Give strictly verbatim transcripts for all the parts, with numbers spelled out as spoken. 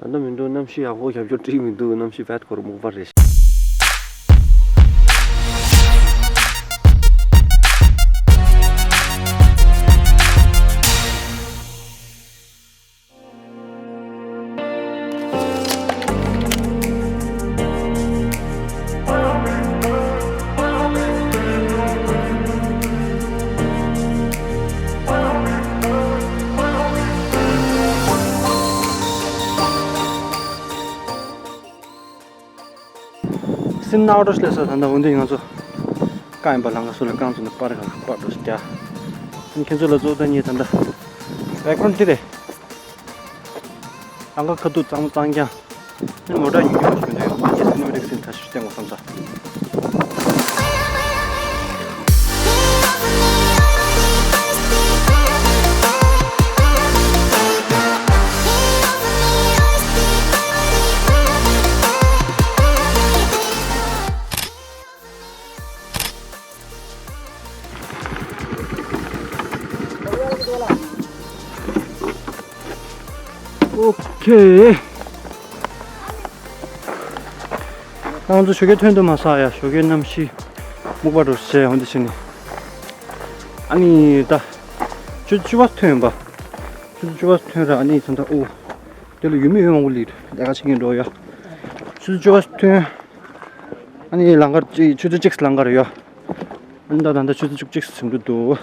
ད་ལྟ་མི་འདུག་གནམ་གཤིས་ཡག་པོ་རྒྱབ་སྐྱོར་སྤྲད་མི་འདུག་གནམ་གཤིས་བད་ཁོར་སྨུག་པ་རེད། སེམས་ནང་འགྲོ་སླེབས་སོང་། ད་ལྟ་འོན་ཏེ་ང་ཚོ་རྐང་ཡིན་པ་ལང་ཀ་སུ་ལ་རྐང་ཚོ་ནས་པར་ག་པར་འགྲོ་སྟེ། ཨ་ནི་ཁྱེད་ཚོ་ལ་གཙོ་བོ་ད་ངས་ད་ལྟ་བེག་གྷ་རོན་ཌི་འདི་རེད། ལང་ཀ་ཁ་ཐུག་གཙང་མ་གཙང་རྐྱང་། ཨ་ནི་མོ་ཊ་ཉུང་ཉུང་ཞིག་མི་འདུག་ཡོང་མ་ཅི་སི་ནི་མི་རིགས་སིན་ཐ་ཤུ་སྟེང་འོ་བསམ་ས། ཨོ་ཁེ། ང་ཚོ་ཞོགས་ཀས་ཐོན་དུ་མ་སོང་ཡ། ཞོགས་ཀའི་གནམ་གཤིས་སྨུག་པ་འགྲོ་བྱས་འོན་ཏེ་ཕྱིན་ནས། ཨ་ནི་ད་ཆུ་ཚོད་བཅུ་པ་ཐོན་པ། ཆུ་ཚོད་བཅུ་པ་ཐོན་ར། ཨ་ནི་ད་ལྟ་ཨོ། དེ་ལ་ཡུལ་མི་ཡོད་མང་པོ་ལི་ལས་ཀ་བྱེད་མཁན་འགྲོ་ཡ། ཆུ་ཚོད་བཅུ་པ་ཐོན། ཨ་ནི་ལང་ཀ་ཅིག་ཆུ་ཚོད་གཅིག་ལང་ཀ་རེད་ཡ། ཨ་ནི་ད་ད་ལྟ་ཆུ་ཚོད་བཅུ་གཅིག་ཟིན་འགྲོ་འདུག་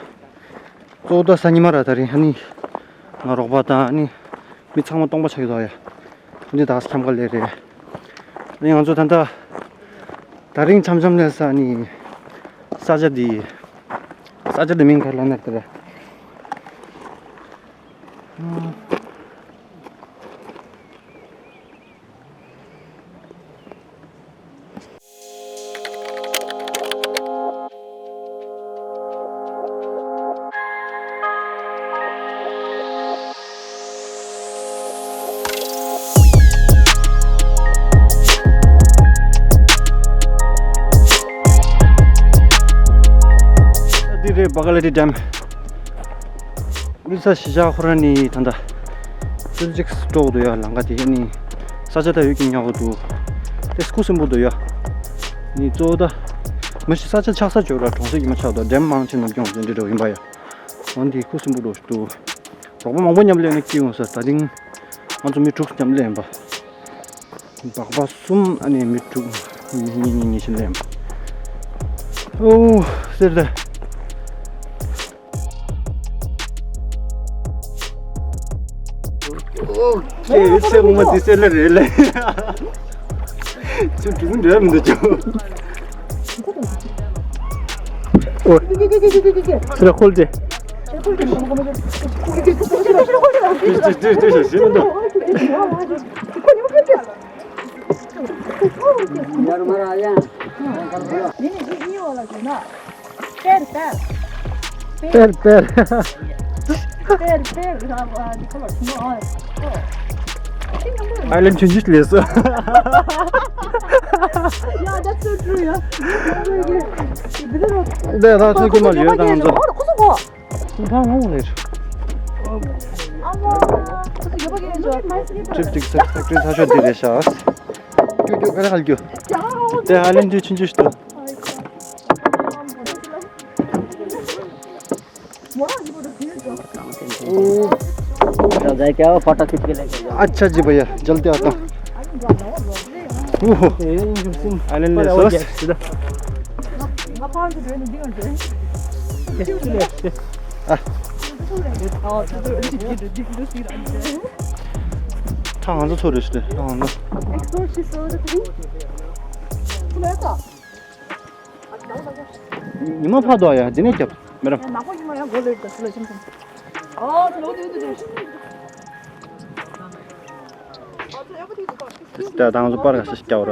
གཙོ་བོ་ད་གཟའ་ཉི་མ་ར། ད་རིང་ཨ་ནི་ང་རོགས་པ་དང་ཨ་ནི་མི་ཚང་མ་སྟོང་པ་ཆགས་ཡོད་ཡ། ཨ་ནི་ད་གཟའ་འཁྱམ་ག་ལེ་རེད། ཨ་ནི་ང་ཚོ་ད་ལྟ་ད་རིང་འཆམ་འཆམ་སླེབས་ས་ཨ་ནི་ས་ཆ་འདི། ས་ཆ་འདི་མིང་ག་རེ་ལབ་ན་ད་ར། འདི་རེད། བྷ་ག་ལ་ཏི་ཌེམ། ལུས་ས་གཞིས་ཆགས་ཁོ་རང་ནི་ད་ལྟ་ཆུ་ཚོད་གཅིག་འགྲོ་འདུག་ཡ། ལམ་ཁ་དེ་ནི་ས་ཆ་ད་ཡོད་ཀྱི་ཉག་གོ་འདུག་དེ་ཁུ་སིམ་པོ་འདུག་ཡ། ནི་གཙོ་བོ་ད་མ་གཞི་ས་ཆ་ཆགས་ས་ཅོག་ར་གྲོང་གསེབ་ཀྱི་མ་ཆགས་འདུག་ཌེམ་མང་ཆེ་ནམ་རྒྱུན་དེ་འདྲ་འདྲ་ཡིན་པ་ཡ། འོན་ཏེ་ཁུ་སིམ་པོ་འགྲོ་ཞིག་འདུག་རོགས་པ་མང་པོ་མཉམ་སླེབས་ནས་སྐྱིད་ཡོང་ས། ད་རིང་ང་ཚོ་མི་དྲུག་མཉམ་སླེབས་ཡིན་པ། སྦག་སྦག་གསུམ། ཨ་ནི་མི་དྲུག་གཉིས་གཉིས་གཉིས་གཉིས་ཤིག་ལེན། ཨོ་ཟེར་ད། ཨོ་ཁེ། སེ་མོ་དེ་སེ་ལ་རེད་ལེ། ཚུར་དྲུག་འདྲ་མི་འདུག་ཅོ། ཨོ། སེ་ལ་ཁོལ་ཏེ། ཏེ་ཏེ་ཏེ་ཞེ་ཞེ་མི་འདུག་པེར་པེར། པེར་པེར། ཨའི་ལན་ཆུང་ཆུང་ལས་སོ། Yeah, that's so true, yeah. འདི་ད་ཚོད་ཀྱི་མ་ལ་ཡོད་དང་ཚོ། ཁོ་ཚོ་གོ། ཁོ་ཚོ་ངོ་ལེར། ཨ་མ། ཁོ་ཚོ་ཡོད་པ་གས་འཇོག་ཅིག་ཅིག་ས་ས་ཀྲི་ས་ཤོད་དེ་རེད་ཤག་རྒྱུ་རྒྱུ་ག་རེ་ཧ་རྒྱུ། དེ་ཨའི་ལན་དུ་ཆུང་ཆུང་ཞིག་ཏུ། अच्छा जी भैया, जल्दी आता हूँ। ओहो। आइलैंड ले सॉस। ཁྲ་ང་ཚོ་ཚོ་རེད་ཤི། ཁྲ་ང་ཚོ། ཉི་མ་ཕར་འདུག་ཡ། འདི་ནས་རྒྱབ་མེ་རམ། ད་ང་ཚོ་པར་ག་ཤ་ཤ་རྒྱབ་ར།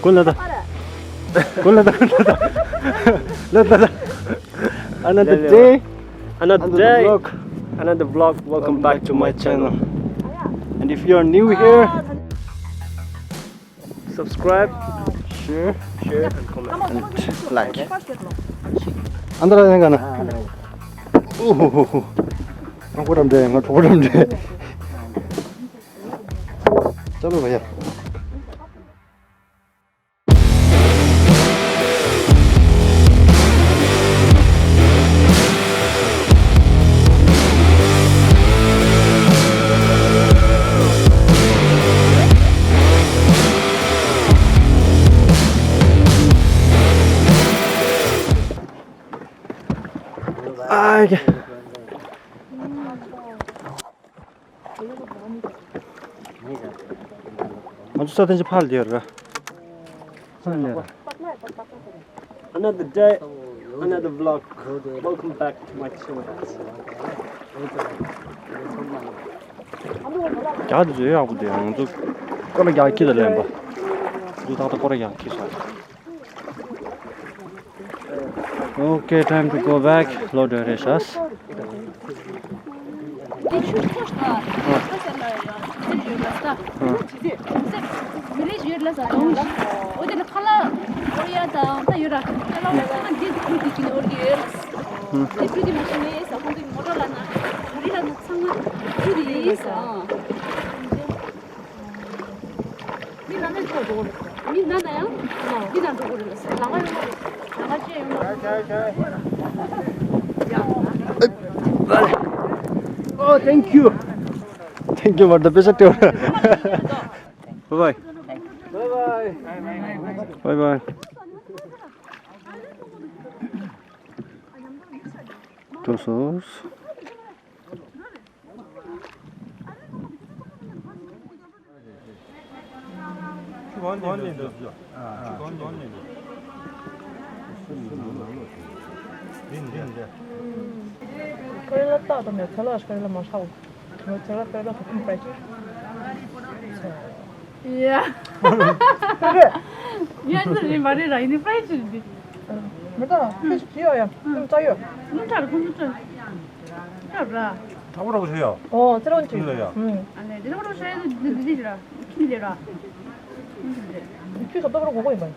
ཀུན་ལ་ད། ཀུན་ལ་ད། ལ་ད་ལ། Another day, another day. Another vlog, welcome back to my channel. And if you are new here, subscribe, share, share and comment and like. अंदर आ जाएगा ना। ओहो हो हो। हमको रम दे, हमको रम दे। चलो भैया। ང་ཚོ་ས་ཐན་ཅི་ཕར་ལ་བསྡད་ཡོད་ར། ཕར་ལ་བསྡད་ར། Another day, another vlog. Welcome back to my channel. རྒྱ་དེ་ཚོ་ཡག་པོ་དེ་ང་ཚོ་སྐོར་ར་རྒྱག་ཁྱི་དང་ལེན་པ། ང་ཚོ་ཏག་ཏག་སྐོར་ར་རྒྱག་ཁྱི་སོང་། Okay, time to go back. ལོ་འགྲོ་རེད་ཤག་དེ་ཆུ་ཐོག་ཤ་ཁ་ས་ལ་ཡ་ཟེར་ཡོད་ལ་ས། ཟེར་མི་ལེ་ཡོད་ལ་ས་དང་། འོ་དེ་ལ་ཁ་ལག་འོར་ཡ་དང་ད་ཡོད་ར། ཁ་ལག་འོར་ཡ་ས་ང་འདི་འདི་འདི་ཅིག་འོར་གི་ཡོད་ལ་ས། དེ་ཕྲུ་གུ་མ་ཤི་ནས་ས་ཁོང་གི་མོ་ཊ་ལ་ན་ག་རི་ལ་ན་ཚང་མ་ཕྲུ་གུ་ཡིན་ས། མི་ན་ན་ཡང་འགྲོ་གི་རེད། ལ་ང་ཡོང་གི་རེད། ལ་ང་བཅས་ཡོང་གི་རེད། Oh, thank you. Thank you for the special tour. Bye bye. Bye bye. Bye bye. Tosos. Karela ta to me, thala karela ma shao. No, thala karela to kum pai. Ya. Ya, ni mare ra, ni pai chi di. Me ta, fish pio ya. Tum tayo. Ni tar kum tar. Tar ra. ཐག་པ་རོགས་བྱེད་ཡ། ཨོ་ཚེ་རིང་ཅིག་ལ་ཡ། ཨུམ། ཨ་ནི་དེ་རོགས་རོགས་བྱེད་དེ་དེ་དེ་ར་ཁྱིམ་དེ་ར། ཁྱིམ་ཁྱི་ཞབས་ཏོག་རོགས་གོ་གོ་ཡིན་པ།